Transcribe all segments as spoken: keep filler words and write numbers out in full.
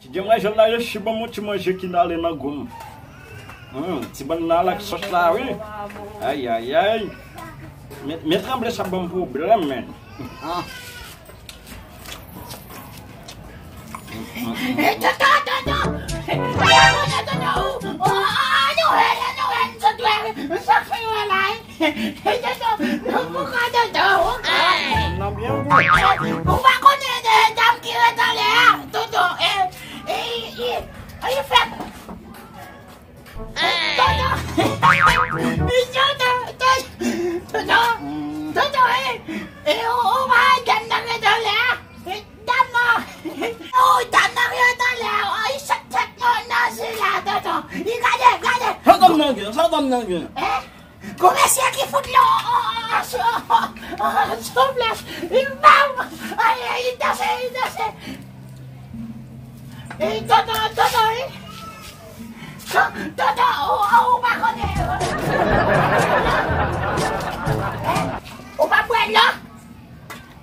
Ti demwazèl la, yo si ban m yon ti manje ki n ale nan gou m. Hmm, ti bannann la ak sòs la, wi. Ay, ay, ay. Men, men tranble sa ban m pwoblèm, men. Ah. Toto, toto, toto. Toto, toto. Oh, oh, oh, Noël, Noël, Noël, sa fè wè la, eh. Toto, poukwa Toto? Nan byen gou. Ou pa konnen de dam ki ret anlè a? Toto, eh, eh, eh, eh, fè. Toto! Toto! Toto! Toto! Toto, eh! Eh, ou, ou pa wè dam nan ret anlè a? Eh, dam nan! Oh, dam nan ret anlè a! Oh, li sot tèt nan, nan zye la, Toto! Li gade, gade! Sa dam nan gen? Sa dam nan gen? Eh? Gon mesye ki fout li on, on, on, on, on, on, on flash. Li bam! Ay, ay, li danse, li danse. Ey, Toto, Toto, wi. To-, Toto, ou, ou, ou pa konnen. Ou pa bwè dlo?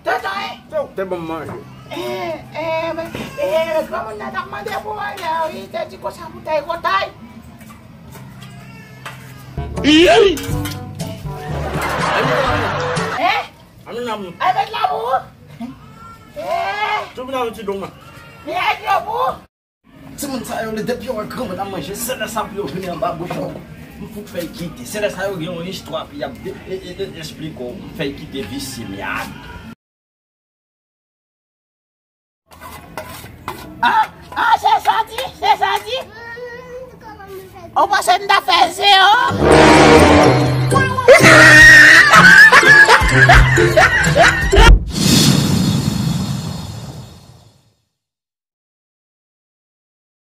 Toto, wi. Ou te ban m manje. Eh, eh, men, eh, granmoun nan t ap mande pou manje, wi, te di konsa pou tèy kotay. Ey! Eh? Ann nan. Ay, met la pou ou. Eh! Tou vin avè ti dong nan. Li ak dlo pou ou. Timoun sa yo, depi yo wè granmoun ap manje, se lè sa pou yo vini anba bouch yo. M fout fè y kite. Se lè sa yo gen yon istwa pou y ap de-, e, e, e, esplike w. M fè y kite visye myad. Ah, ah, se sa di, se sa di. Ou panse m ta fè zewo?